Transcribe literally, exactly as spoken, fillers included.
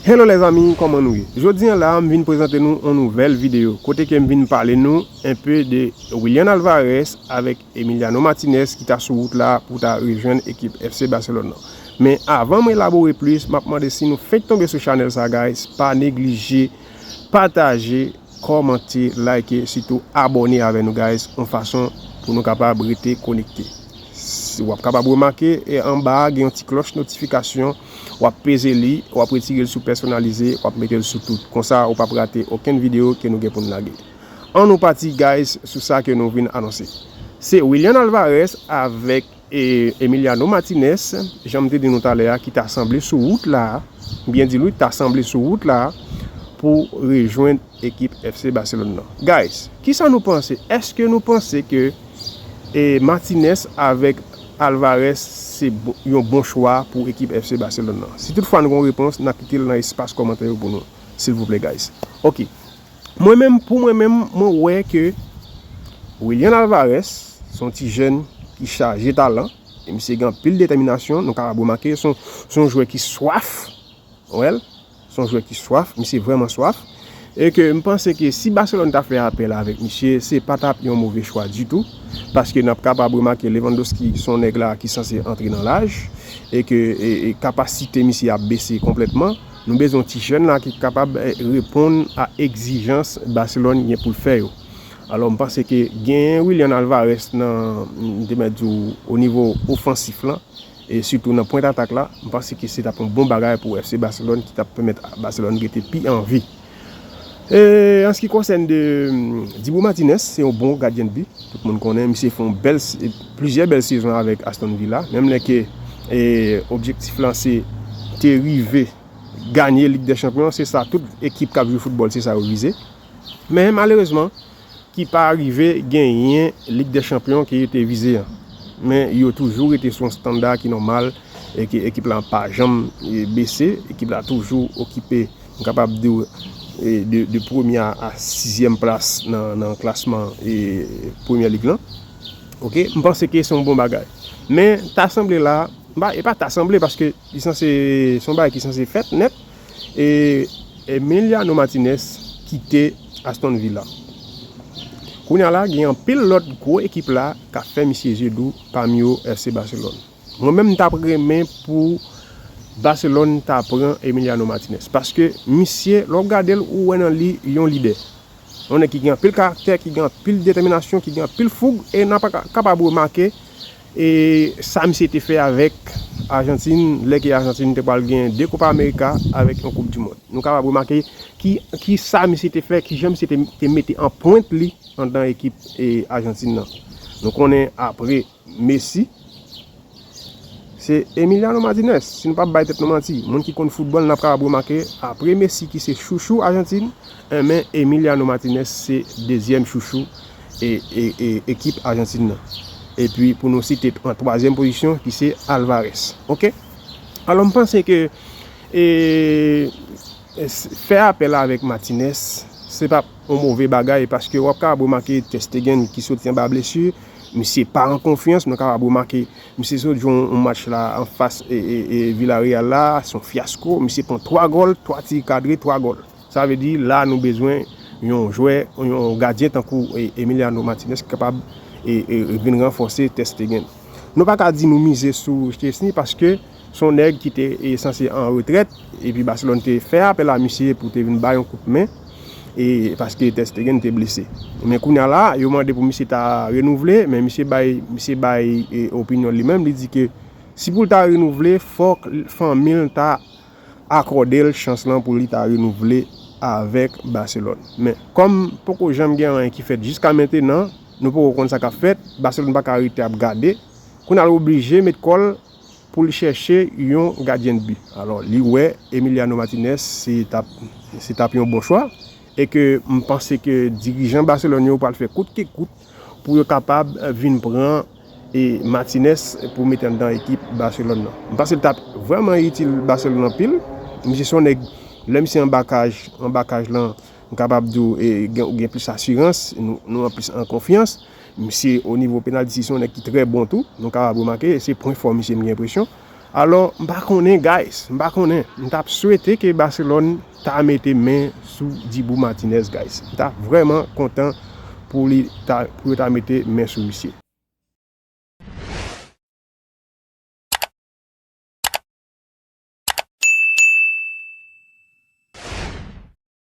Hello lèzanmi, kòman nou ye? Jodi a la, m vin prezante nou yon nouvèl videyo kote ke m vin pale nou enpe de Willian Alvarez avèk Emiliano Martinez ki ta sou wout la pou ta rejwenn ekip F C Barcelone nan. Men avan m elabore plis, m ap mande si nou fenk tonbe sou chanèl sa guys, pa neglije pataje, kòmante, like, sitou abòne avè nou guys, yon fason pou nou kapab rete konekte. Si w ap kapab remake, e anba a gen yon ti klòch notifikasyon, w ap peze li, w ap retire l sou pèsonalize, w ap mete l sou tout. Konsa, ou p ap rate okenn videyo ke nou gen pou n lage. An nou pati guys sou sa ke nou vin anonse. Se Willian Alvarez avèk e Emiliano Martinez, jan m te di nou talè a, ki ta sanble sou wout la, m byen di l wi, ta sanble sou wout la pou rejwenn ekip F C Barcelone nan. Guys, kisa nou panse? Èske nou panse ke e Martinez avèk Alvarez se bo- yon bon chwa pou ekip F C Barcelone nan? Si toutfwa nou gen yon repons, n a kite l nan espas kòmantè yo pou nou, silvouplè guys. Ok. Mwen menm, pou mwen menm, mwen wè ke Willian Alvarez se yon ti jèn ki chaje talan. E misye gen anpil detèminasyon. Nou kapab remake, se yon, se yon jwè ki swaf. Wè l? Se yon jwè ki swaf. Misye vrèman swaf. E ke m panse ke si Barcelone ta fè apèl avèk misye, se pa t ap yon move chwa ditou. Paske n ap kapab remake Lewandowski se yon nèg la ki sanse antre nan laj. E ke e, e kapasite misye ap bese konplètman. Nou bezwen yon ti jèn la ki kapab e, reponn a egzijans Barcelone gen pou l fè yo. Alò, m panse ke gen Willian Alvarez nan, m te mèt di w, o nivo ofansif lan, e sitou nan pwent atak la, m panse ke se t ap yon bon bagay pou F C Barcelone ki t ap pèmèt Barcelone rete pi an vi. E, an se ki konsène de mm, Dibu Martinez, se yon bon gadyen de bi. Tout moun konnen, misye fè yon bèl, plizyè bèl sezon avèk Aston Villa. Menm lè ke e, objektif lan se te rive ganye Lig dè Chanpyon, se sa tout ekip k ap jwe foutbòl, se sa yo vize. Men malerezman, ki pa rive genyen Lig dè Chanpyon ke yo te vize an. Men yo toujou rete sou yon standa ki nòmal e ke ekip la pa janm e, bese. Ekip la toujou okipe, m kapab di w, e, de, de premye a sizyèm plas nan, nan klasman e, Premyè Lig lan. Ok, m panse ke se yon bon bagay. Men ta sanble la, ba, e pa ta sanble paske li sanse, se yon bagay ki sanse fèt nèt. E Emiliano Martinez kite Aston Villa. Kounye a la, gen anpil lòt gwo ekip la k ap fè misye je dou, pami yo F C Barcelone. Mwen menm, m t ap renmen pou Barcelone ta pran Emiliano Martinez. Paske misye, lè w gade l, ou wè nan li yon lidè. Yon nèg ki gen anpil karaktè, ki gen anpil detèminasyon, ki gen anpil foug, e n ap ka- kapab remake e sa misye te fè avèk Ajantin, lè ke Ajantin te pral gen de Copa America avèk yon Koup di Mond. Nou kapab remake ki, ki sa misye te fè, ki jan misye te, te mete anpwent li anndan ekip e Ajantin nan. Nou konnen apre Messi, se Emiliano Martinez. Si nou p ap bay tèt nou manti, moun ki konn foutbòl, n ap kapab remake, apre Messi ki se chouchou Ajantin, enben Emiliano Martinez se dezyèm chouchou e, e, e, ekip Ajantin nan. Epi pou nou site an twazyèm pozisyon ki se Alvarez. Ok? Alò m panse ke e, e, s- fè apèl avèk Martinez, se pa yon move bagay paske w ap kapab remake Ter Stegen ki soti anba blesi, misye pa an konfyans, nou kapab remake misye sot jwe yon match la anfas e, e, e Villarreal la, se yon fyasko, misye pran twa gòl, twa ti kadre, twa gòl. Sa vle di la nou bezwen yon jwè, yon gadyen tankou e, Emiliano Martinez ki kapab e, e, vin ranfòse Ter Stegen. Nou pa ka di nou mize sou Chesney paske se yon nèg ki te e, sanse an retrèt, epi Barcelone te fè apèl a misye pou te vin bay yon kout men, e paske Ter Stegen te blese. Men kounye a la, yo mande pou misye ta renouvle, men misye bay, misye bay e, opinyon li menm, li di ke si pou l ta renouvle, fòk fanmi l ta akòde l chans lan pou li ta renouvle avèk Barcelone. Men, kòm poko janm gen anyen ki fèt jiska mentenan, nou poko konn sa k ap fèt, Barcelone pa ka rete ap gade, kounye a l oblije met kò l pou l chèche yon gadyen de bi. Alò, li wè Emiliano Martinez se t ap, se t ap yon bon chwa, e ke m panse ke dirijan Barcelone yo pral fè kout ke kout pou yo kapab vin pran e Martinez pou mete anndan ekip Barcelone nan. M panse l t ap vrèman itil Barcelone anpil. Misye se yon nèg, lè misye anba kaj, anba kaj lan, m kapab di w e, gen, gen plis asirans, nou, nou an plis an konfyans. Misye o nivo penalti, se yon nèg ki trè bon tou. Nou kapab remake, se pwen fò misye, m gen enpresyon. Alò, m pa konnen, guys, m pa konnen. M t ap swete ke Barcelone ta mete men sou Dibu Martinez, guys. M ta vrèman kontan pou li ta, pou yo ta mete men sou misye.